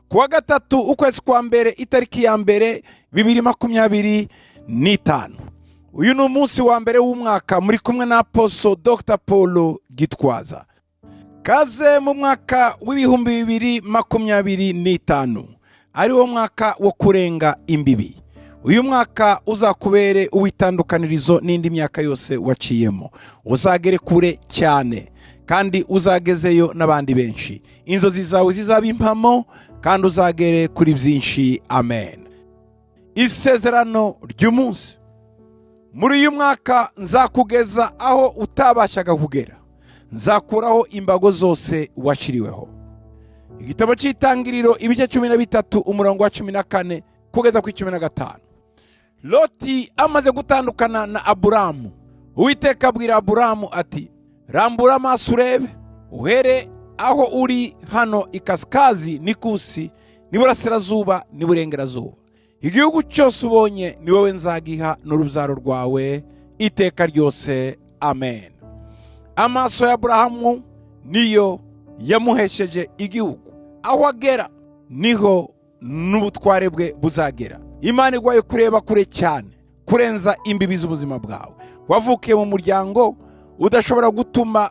Kuwa gatatu, ukwezi kwa mbere, itariki ya 1, 2025. Uyu ni umunsi wa mbere w'umwaka. Muri kumwe na Apostle Dr Paul Gitwaza. Kaze mu mwaka w'2025, ari wo mwaka wo kurenga imbibi. Uyu mwaka uzakubere uw'itandukanirizo n'indi myaka yose waciyemo. Uzagere kure cyane kandi uzagezeyo n'abandi benshi. Inzozi zawe zizaba impamo kandi uzagere kuri byinshi. Amen. Isezerano ry'umunsi: muri uyu mwaka nzakugeza aho utabashaga kugera, nzakuraho imbago zose washyiriweho. Igitabo cy'Itangiriro, ibice 13, umurongo wa 14 kugeza ku 15. Loti amaze gutandukana na Aburamu, Uwiteka abwira Aburamu ati: "Rambura amaso urebe, uhere aho uri hano ikasikazi n'ikusi, n'iburasirazuba n'iburengerazuba. Igihugu cyose ubonye ni wowe nzagiha n'urubyaro rwawe iteka ryose." Amen. Amaso ya Aburahamu niyo yamuhesheje igihugu. Aho agera niho n'ubutware bwe buzagera. Imana iguhaye kureba kure cyane kurenza imbibi z'ubuzima bwawe. Wavukiye mu muryango udashobora gutuma